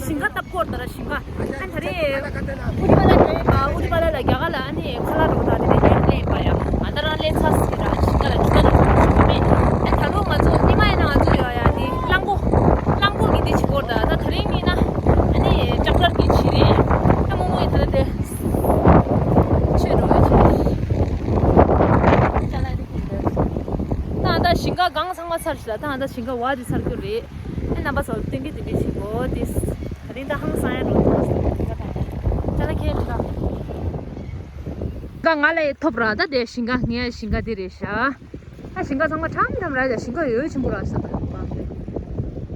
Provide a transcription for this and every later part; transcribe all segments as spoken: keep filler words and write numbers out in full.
ཞིང་ཁ་བཏབ་སྐོར་དང་ཞིང་ཁ། ཨ་ནི་ད་རེས་ཨུ་རི་པ་ལ་ལ་ཨུ་རི་པ་ལ་ལ་རྒྱ་གར་ལ་ཨ་ནི་ཁ་ལག་རོགས་དང་དེ་ནས་ཉོས་ལེན་པ་ཡ། ང་ད་རང་ལས་ཚ་སི་ར་ཞིང་ཁ་ལ་ཇུ་ད་ལ་ཇུ་མེད། ཨ་ད་ལོ་ང་ཚོ་ཉི་མ་ཡིན་ན་ང་ཚོ་ཡོད་ཡ་དེ་གླང་གོ་གླང་གོ་གི་དེ་བྱེད་སྐོར་དང་ད་ད་རིང་ཡིན་ན་ཨ་ནི་ལྕགས་ཐར་གི་བྱེད་རེད། ད་མོ་མོ་ཡི་ད་ལ་དེ་ཆོས་འགྲོ་བའི་ཆེད། ད་ད་ཞིང་ཁ་གང་ཚང་མ་ཚར་ཤི་ལ་ད་ད་ཞིང་ཁ་བ་དེ་ཚར་རྒྱུ་རེད། ཨ་རྣམ་པ་ཚོ་ཏིང་ཏིང་ཏིང་ཏིང་ཞིག་གོ་ཏིས། ད་རིང་ད་ཧང་སང་ཡ་རོ། ཅ་ལ་ཁེ་མི་ད། ཀ་ང་ལ་ཡི་ཐོབ་ར་ད་དེ་ཞིང་ཁ་ངའི་ཞིང་ཁ་དེ་རེད་ཤག་ཨ་ཞིང་ཁ་ཚང་མ་ཁྲམ་ཁྲམ་ར་ཡ་ཞིང་ཁ་ཡོད་ཆེན་པོ་ར་ཤག་ད་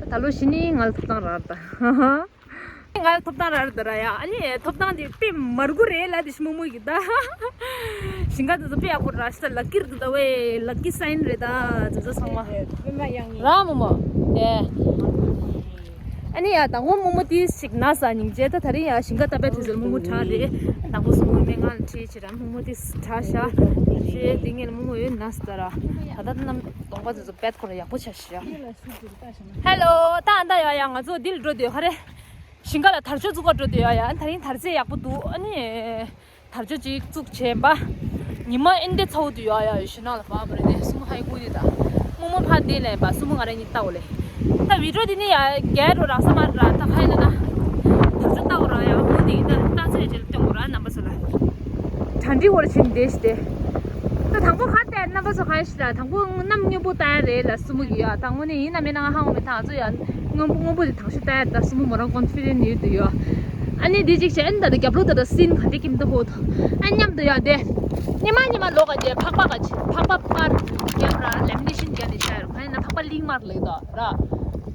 ད་ད་ལོ་ཞི་ནི་ང་ལ་ཐོབ་ཐང་ར་ད། ང་ལ་ཐོབ་ཐང་ར་ར་ད་ར་ཡ། ཨ་ནི་ཐོབ་ཐང་དེ་དཔེ་མར་གུ་རེད་ལ་དེ་ཤི་མོ་མོ་གི་ད། ཞིང་ཁ་དེ་ཚོ་དཔེ་ཡག་པོ་ར་ཤི་ད། ལ་ཀིར་དེ་ད་བས་ལ་ཀི་སའིན་རེད་ད་དེ་ཚོ་ཚང་མ། ར་མོ་མོ། དེ། ཨ་ནི་ཡ་དང་པོ་མོ་མོ་དེ་ཞིག་ན་ས་སྙིང་རྗེ་ད། ད་རིང་ཡ་ཞིང་ཁ་ད་པའི་དུས་ཚོད་མོ་མོ་དྲག་རེད། དང་པོ་སོ་མོ་མེ་ང་ལ་ཁྲིད་ཆེ་ར་མོ་མོ་དེ་དྲག་ཤ་ཞེས་དེ་ངས་མོ་མོ་ཡོད་ན་ས་ད་ར། ད་ད་རྣམ་གདོང་པ་དེ་ཚོ་བེད་ཁོ་ར་ཡག་པོ་ཆ་ཤ། ཧེ་ལོ། ད་ཨ་ད་ཡ་ཡ་ང་ཚོ་དིལ་འགྲོ་དུས་ཧ་རེ། ཞིང་ཁ་ལ་དར་ལྕོག་བཙུགས་པ་འགྲོ་དུས་ཡ་ཡ། ཨ་ད་རིང་དར་རྩེ་ཡག་པོ་འདུག་ཨ་ནི། དར་ལྕོག་ཅིག་བཙུགས་བྱས་པ། ཉི་མ་ཨེ་འདྲ་ཚ་བོ་འདུག་ཡ་ཡ་ཞུ་ན་ལ་བབ་རེད་དེ་སུ་མོ་ཧ་ཡི་ཀུ་ནི་ད། མོ་མོ་ཕ་འདི་ལས་པ་སུ་མོ་ང་རེ་གཉིས་ལྟ་བོ་ལེ། ད་བི་ཌིའོ་འདི་ནི་ཡ་རྒྱལ་རོ་རག་ས་མ་ར་ད་ཁ་ཡི་ན་ན། དར་ལྕོག་ལྟ་བོ་ར་ཡ་མོ་འདི་ད་ལྟ་ཚེ་ཅིག་སྟོན་གོ་ར་རྣམ་པ་ཚོ་ལ། གྲ་འགྲིག་བོར་ཕྱིན་བསྡད་ཤི་སྟེ། ད་དང་པོ་ཁ་གཏད་རྣམ་པ་ཚོ་གང་ཞིག་ལ་དང་པོ་གནམ་སྔོན་པོ་ལྟ་ཡ་རེད་ལ་སུ་མོ་གི་ཡ་དང་པོ་ནི་ཡིན་ན་མིན་ན་ང་ཧ་གོ་མི་ཐང་ཚོ་ཡ་སྔོན་པོ་སྔོན་པོ་དེ་དང་ཤོས་ལྟ་ཡ་ད་སུ་མོ་མོ་རང་ཀོན་ཕི་ཌེན་ཡོད་དུ་ཡོ། ཨ་ནི་དེ་ཅིག་བྱས་ཨ་ནི་ད་ལྟ་རྒྱབ་ལོགས་ད་ལྟ་སིན་ག་འདྲ་ཀིམ་ད་ཧོ་ད་ཨ་མཉམ་དུ་ཡ་དེ། ཉི་མ་ཉི་མ་ལོག་ག་ཅེ་ཕག་པ་ག་ཅེ་ཕག་པ་པར་རྒྱབ་ར་ལེམ་ནེ་ཤིན་རྒྱབ་ནས་བྱ་ཡོད་ག་ཡིན་ན་ཕག་པ་གླིང་མར་ལེགས་ད་ར།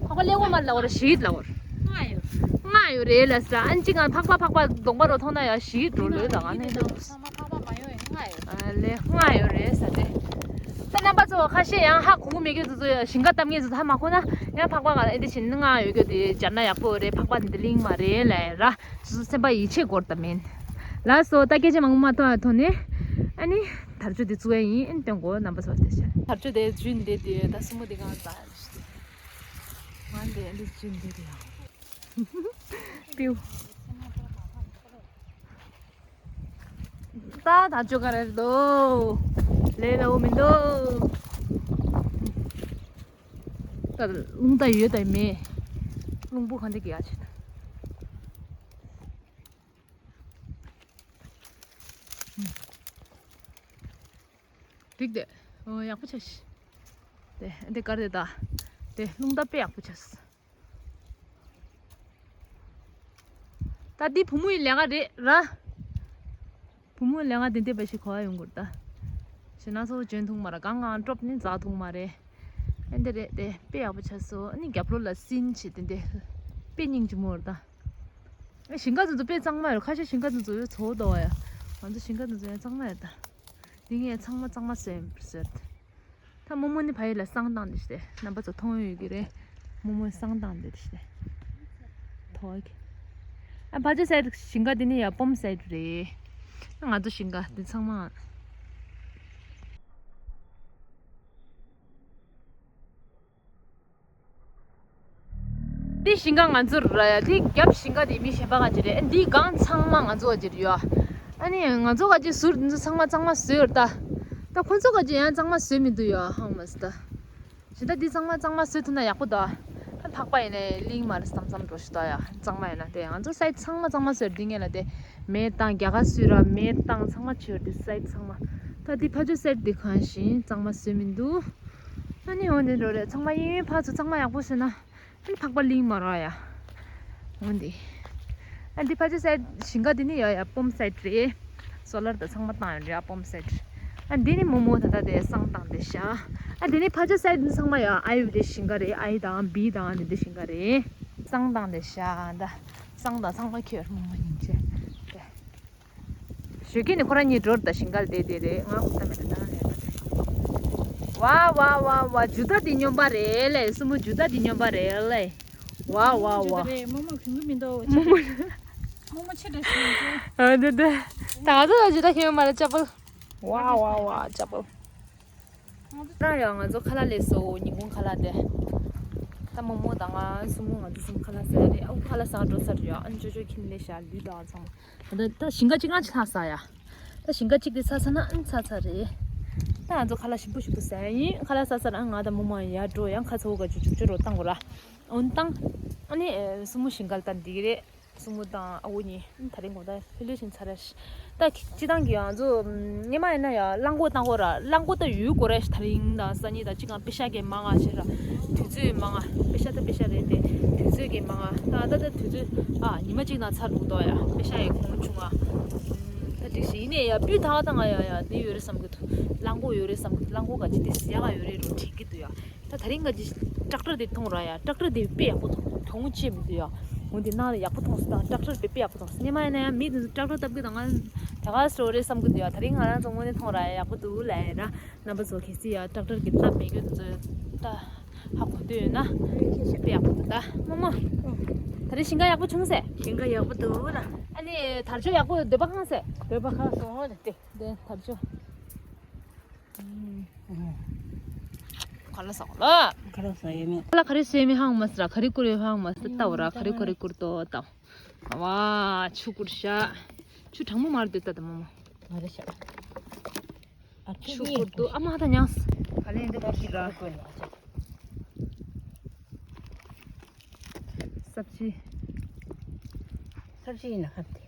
ཕག་པ་ལེགས་བ་མར་ལ་བ་ར་ཞིག་ལ་བར། ང་ཡོད་རེད་ལ་ས་ཨན་ཅི་ང་ཕག་པ་ཕག་པ་གདོང་པ་རོ་མཐོང་ན་ཡ་ཞིག་འགྲོ་ལོས་ད་ང་ནི་འདུག་ལས་ང་ཡོད་རེད་ས་དེ། ད་རྣམ་པ་ཚོ་ཁ་ཤས་ཡང་ཧ་གོ་གི་མེད་མཁན་ཚོ་ཚོ་ཡང་ཞིང་ཁ་གཏམ་མཁན་ཚོ་ཧ་མ་གོ་ན་ཡང་ཕག་པ་ག་ཨེ་འདི་བྱིན་ང་ཡོད་རྒྱུ་དེ་སྦྱར་ན་ཡག་པོ་རེད། ཕག་པ་འདི་གླིང་མ་རེད་ལས་ར་སོ་སོ་སེམས་པ་ཡིད་ཆེས་སྐོར་ད་མིན། ལ་སོ་ད་སྐད་ཆ་མང་པོ་མ་ཐོག་ཐོག་ནས་ཨ་ནི་དར་ལྕོག་དེ་བཙུགས་ཡ་ཡིན་ཨེ་སྟོན་གོ་རྣམ་པ་ཚོ་དེ་བྱ་དར་ལྕོག་དེ་བརྒྱུད་འདི་དེ་ད་སུ་མོ་དེ་གང་ད་ང་འདི་ཨེ་འདི་བརྒྱུད་འདི་དེ་ཡང་པིའུ། ད་ད་ཅོ་ག་རེ་རེད་དོ། ལས་ལ་འོ་མི་འདུག་ད་རླུང་རྟ་ཡོད་དང་མེད། རླུང་བུ་གང་དེ་གི་ཡ་ཆེ་ད། འགྲིག་དེ། ཨོ་ཡག་པོ་ཆ་ཤི། དེ་འདི་ག་རེ་ད། དེ་རླུང་རྟ་དཔེ་ཡག་པོ་ཆ་སི། ད་འདི་བུ་མོ་ཡི་ལས་ཀ་རེད་ར། བུ་མོ་ལས་ཀ་དེ་འདྲ་བ་ཞིག་གོ་བ་ཡོང་དགོས་ད། ཞེ་ན་སོ་འཇོན་ཐུང་མ་ར་གང་གང་ཀྲོབ་ནི་འཛག་ཐུང་མ་རེད། ཨེ་འདི་རེད་དེ་དཔེ་ཡག་པོ་ཆགས་སོ། ཨ་ནི་རྒྱབ་ལོགས་ལ་སིན་བྱེད་དེ་འདྲ་དཔེ་སྙིང་རྗེ་མོ་རེད་ད། ཨེ་ཞིང་ཁ་དེ་ཚོ་དཔེ་གཙང་མ་ཡོད་རེད། ཁ་ཤས་ཞིང་ཁ་དེ་ཚོ་ཡོད་ཚོ་ད་བ་ཡ། ང་ཚོ་ཞིང་ཁ་དེ་ཚོ་ཡང་གཙང་མ་ཡོད་ད། འདི་ངས་ཚང་མ་གཙང་མ་བཟོས་ཡིན་ཟེར་ཏེ། ད་རྨོ་མོ་ནི་ཕ་ཡུལ་ལ་བསང་བཏང་དེ་ཤི་སྟེ་རྣམ་པ་ཚོ་མཐོང་ཡོད་ཀྱི་རེད། རྨོ་མོའི་བསང་བཏང་དེ་ཤི་སྟེ། ཐོག་གི། ཨ་ཕ་ཆོས་སའིད་ཞིང་ཁ་དེ་ནི་ཡ་སྤོམ་སའིད་རེད། ང་ཚོ་ཞིང་ཁ་དེ་ཚང་མ། འདི་ཞིང་ཁ་ང་ཚོ་ར་ཡ། འདི་རྒྱབ་ཞིང་ཁ་དེ་མི་གཞན་པ་ག་ཅི་རེད། འདི་སྒང་ཚང་མ་ང་ཚོ་ག་ཅི་རེད་ཡ། ཨ་ནི་ང་ཚོ་ག་ཅི་ཟུར་འདི་ཚོ་ཚང་མ་གཙང་མ་བཟོས་ཡོད་ད། ད་ཁོ་ཚོ་ག་ཅི་ཡང་གཙང་མ་བཟོས་མི་འདུག་ཡ་ཧང་མ་སི་ད། ཞེ་ད་འདི་གཙང་མ་གཙང་མ་བཟོས་ཐུབ་ན་ཡག་པོ་ད། ཨ་ཕག་པ་ཡིན་ནའི་གླིང་མ་རེད་བསམ་བསམ་འགྲོ་ཤི་ད་ཡ། གཙང་མ་ཡིན་ན་དེ་ང་ཚོ་སའིད་ཚང་མ་གཙང་མ་བཟོས་འདི་ངེས་ལ་དེ། མེ་བཏང་རྒྱ་གར་སུས་ར་མེ་བཏང་ཚང་མ་བྱོས་འདི་སའིད་ཚང་མ། ད་འདི་ཕ་ཆོས་སའིད་འདི་གང་ཞིང་གཙང་མ་བཟོས་མི་འདུག་ཨ་ནི་འོ་འདི་འགྲོ་རེད། ཚང་མ་གཡས་གཡོན་ཕར་ཚུར་གཙང་མ་ཡག་པོ་བཟོས་ན། ཨ་ནི་ཕག་པ་གླིང་མ་ར་ཡ། འོ་འདི། ཨ་འདི་ཕ་ཆོས་སའིད་ཞིང་ཁ་འདི་ནི་ཡ་ཡ་སྤོམ་སའིད་རེད། སོ་ལར་དང་ཚང་མ་བཏང་ཡོད་རེད་ཨ་སྤོམ་སའིད། ཨ་འདི་ནི་རྨོ་མོ་ད་ལྟ་དེ་བསང་བཏང་དེ་ཤ། ཨ་འདི་ནི་ཕ་ཆོས་སའིད་འདི་ཚང་མ་ཡ་ཨའི་བི་དེ་ཞིང་ཁ་རེད། ཨའི་དང་བི་དང་འདི་འདི་ཞིང་ཁ་རེད། བསང་བཏང་དེ་ཤ་ད། བསང་དང་ཚང་མ་ཁྱེར་རྨོ་མོ་སྙིང་རྗེ། དེ། ཞོགས་ཀས་ནི་ཁོ་རང་གཉིས་འགྲོ་ར་ད་ཞིང་ཁ་ལ་བསྡད་བསྡད་རེད། ང་ཧུར་ཐག་མེད་ད་ད་ལས་ད་དེ། ཝ་ཝ་ཝ་ཝ་ཇུ་ཏ་འདི་སྨྱོན་པ་རེད་ལེ། སུ་མོ་ཇུ་ཏ་འདི་སྨྱོན་པ་རེད་ལེ། ཝ་ཝ་ཝ། རྨོ་མོ་གྱོན་གྱི་མི་འདུག་རྨོ་མོ། རྨོ་མོ་ཆེ་དྲགས་ཤིག་ཡིན་ཀྱི། ཨ་འདི་འདི། ད་ང་ཚོ་ལ་ཇུ་ཏ་གྱོན་ཡོད་མ་རེད་ཅ་པལ། ཝ་ཝ་ཝ་ཅ་པལ། རང་ཡང་ང་ཚོ་ཁ་ལག་ལས་སོ་ཉིན་གུང་ཁ་ལག་དེ། ད་རྨོ་མོ་དང་ང་སྲུ་མོ་ང་ཚོ་གསུམ་ཁ་ལག་ཟ་ཡ་རེད། ཨ་ཁ་ལག་ཟ་འགྲོ་ས་རེད་ཡ། ཨ་ཅོ་ཅོ་ཁྱིམ་ལས་ཤག་ལུས་དང་ཚང་མ། ད་ད་ཞིང་ཁ་གཅིག་རང་ཅིག་ལྷག་ས་ཡ། ད་ཞིང་ཁ་གཅིག་དེ་ཚར་ཚར་ན་ཨ་ཚར་ཚར་རེད། ད་ང་ཚོ་ཁ་ལག་ཞིམ་པོ་ཞིམ་པོ་ཟ་ཡ་ཡིན། ཁ་ལག་ཟ་ཚར་ཨ་ང་དང་རྨོ་མོ་ཡར་འགྲོ། ཡང་ཁ་ཚ་བོ་ག་ཅུ་ཅུ་ཅུ་རོ་བཏང་དགོས་ར། འོན་ཏང་། ཨ་ནི་སྲུ་མོ་ཞིང་ཁ་ལ་ད་འདི་གི་རེད། སྲུ་མོ་དང་ཨ་ཁུ་གཉིས་ད་རིང་གོ་ད་ལྷོད་ལྷོད་བཞིན་ཚར་ར་ཤི། ད་སྤྱི་བཏང་གི་ང་ཚོ་སྔོན་མ་ཡིན་ན་ཡ་རླངས་འཁོར་བཏང་གོ་ར། རླངས་འཁོར་ད་ཡོད་གོ་ར་ཤི། ད་རིང་དང་སང་ཉིན་དང་གཅིག་གང་པེ་ཤ་གི་མང་ང་ཤི་ར། དུས་ཚོད་མང་ང་། པེ་ཤ་ད་པེ་ཤ་རེད་དེ། དུས་ཚོད་གི་མང་ང་། ད་ད་ད་དུས་ཚོད་ཨ་ཉི་མ་གཅིག་དང་ཚར་འདུག་ཏོ་ཡ། པེ་ཤ་ཡི་གོང་བྱུང་ང་། ད་འགྲིག་ཤི། ཡིན་ནའི་ཡ་སྤུས་དག་ད་ང་ཡ་ཡ་འདི་ཡོད་རེད་བསམ་གི་འདུག་རླངས་འཁོར་ཡོད་རེད་བསམ་གི་འདུག་རླངས་འཁོར་ག་ཅི་དེ་ཟེར་ཡག་ཡོད་རེད་རོ་དྲན་གི་འདུག་ཡ། ད་ད་རིང་ང་ཅི་ཊེག་ཊར་དེ་མཐོང་ར་ཡ། ཊེག་ཊར་དེ་དཔེ་ཡག་པོ་མཐོང་། གྱོང་ཅི་མི་འདུག་ཡ། འོ་དེ་ནང་ལ་ཡག་པོ་མཐོང་སོང་། ད་ཊེག་ཊར་དཔེ་དཔེ་ཡག་པོ་མཐོང་སོང་། སྔོན་མ་ཡིན་ན་ཡ་མི་དེ་ཚོ་ཊེག་ཊར་བཏབ་གི་ད་ང་དེ་ག་སོ་རེད་བསམ་གི་འདུག་ཡ། ད་རིང་ང་རང་ཚོ་དངོས་གནས་མཐོང་ར་ཡ། ཡག་པོ་འདུག་ལ་ཡ་ར། རྣམ་པ་ཚོ་གལ་སྲིད་ཡ་ཊེག་ཊར་གི་བཏབ་མེད་གི་དེ་ཚོ་ད་ཧ་གོ་འདོད་ཡོད་ན་དཔེ་ཡག་པོ་འདུག་ད་རྨོ་མོ། ད་རིང་ཞིང་ཁ་ཡག་པོ་བྱུང་ཟེར། ཞིང་ཁ་ཡག་པོ་འདུག་ལ། ཨ་ནི་དར་ལྕོག་ཡག་པོ་འདོད་པ་ཁེངས་ཟེར། འདོད་པ་ཁེངས་སོང་ལ་དེ། དེ་དར་ལྕོག་ག་ལ་ཟ་ག་ལ། ག་ལ་ཟ་ཡས་མེད། ཁ་ལག་ག་རེ་བཟོས་མིན་ཧ་གོ་མ་སོང་ར། ག་རེ་བསྐུར་ཡོད་ཧ་གོ་མ་སོང་། ལྟ་བ་ར། ག་རེ་ག་རེ་བསྐུར་ཏོ་ལྟ། ཝ། ཆུ་བསྐུར་ཤག་ཆུ་གྲང་མོ་མ་རེད་འདུག་ད་ད་རྨོ་མོ། མ་རེད་ཤག་ཨ་ཆུ་བསྐུར་འདུག་ཨ་མ་ད་མྱངས། ག་ལེ་འདི་བར་ཞིག་ར། སབ་ཇི། སབ་ཇི་ཡིན་ན་ཧ་དེ།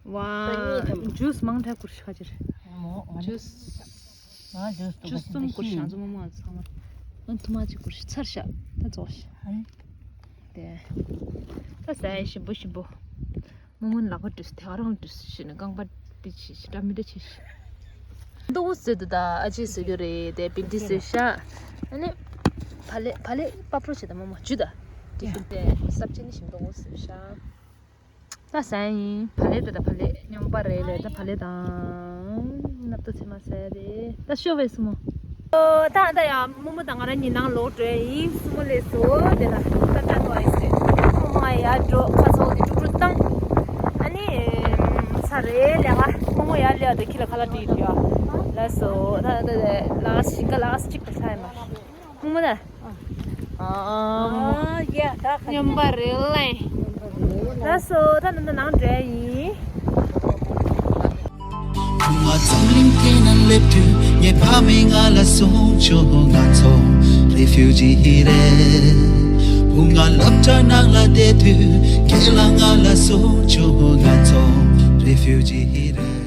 ཝ། སང་ཉིན་ཐམ། ཇུས་མང་དྲགས་བསྐུར་ཤག་ཅིག་མོ་མ་ཇུས། ང་ཇུས་ཏུ་ཇུས་གསུམ་བསྐུར་ཤག་ཚང་མ་མ་ཚང་མ། ཨ་ཐུ་མ་ཅིག་བསྐུར་ཤག་ཚར་ཤག་ད་རྫོགས་ཤག་ཨ་ནི། དེ། ད་ཟ་ཡས་ཞིམ་པོ་ཞིམ་པོ། རྨོ་མོ་ལག་པ་འགྲོས་དེ་ག་རང་འགྲོས་ཞེས་ནས་རྐང་པ་འདི་བྱས་ཤག་འདྲ་མི་འདྲ་བྱས་ཤག་མདོག་བཟོས་འདུག་ད་ཨ་ཅེས་བཟོས་རྒྱུ་རེད་དེ་བིན་ཌི་བཟོས་ཤག་ཨ་ནི། བག་ལེབ་བག་ལེབ་པགས་པྲོ་བྱས་ད་རྨོ་མོ་ཇུས་ད། དེ་ཤིན་ཏེ་སབ་ཅི་ནི་ཞིམ་མདོག་བཟོས་ཤག་ད་ཟ་ཡིན། བག་ལེབ་དེ་ད་བག་ལེབ་སྨྱོན་པ་རེད་ལས། ད་བག་ལེབ་དང་། སྣབས་ཏོ་ཚེར་མ་ཟ་ཡ་རེད། ད་ཤོ་བའི་སྲུ་མོ། ཨོ། ད་ད་ཡ་རྨོ་མོ་དང་ང་རང་གཉིས་ནང་ལོག་འགྲོ་ཡ་ཡིན། སྲུ་མོ་སླེབས་སོང་། དེ་ལ་ད་ད་ནོ་ཨིས་རེད། རྨོ་མོ་ང་ཡར་འགྲོ། ཁ་ཚོགས་དེ་དཀྲུག་དཀྲུག་བཏང་། ཨ་ནི། ཚར་རེད་ལས་ང་རྨོ་མོ་ཡར་སླེབས་ཡ་དེ་ཁྱི་ལ་ཁ་ལག་སྤྲད་ཡོད་ཡ། ལགས་སོ། ད་ད་ད་ལགས་ཞིང་ཁ་ལགས་གཅིག་པ་ཆགས་ཡ་མ་རེད། རྨོ་མོ་ད། ཨ་ཡ་ད་སྨྱོན་པ་རེད་ལེ། ལགས་སོ། ད་ནི་ད་ནང་འགྲོ་ཡ་ཡིན། ཁུག་མ་འཛམ་གླིང་སྟེང་ན་སླེབས་དུས་ངའི་ཕ་མས་ང་ལ་གསུངས་བྱུང་། ང་ཚོ་རེ་ཕིའུ་ཇི་རེད། བུ་ང་སློབ་གྲྭ་ནང་ལ་བསྡད་དུས་རྒན་ལགས་ང་ལ་གསུངས་བྱུང་། ང་ཚོ་རེ་ཕིའུ་ཇི་རེད།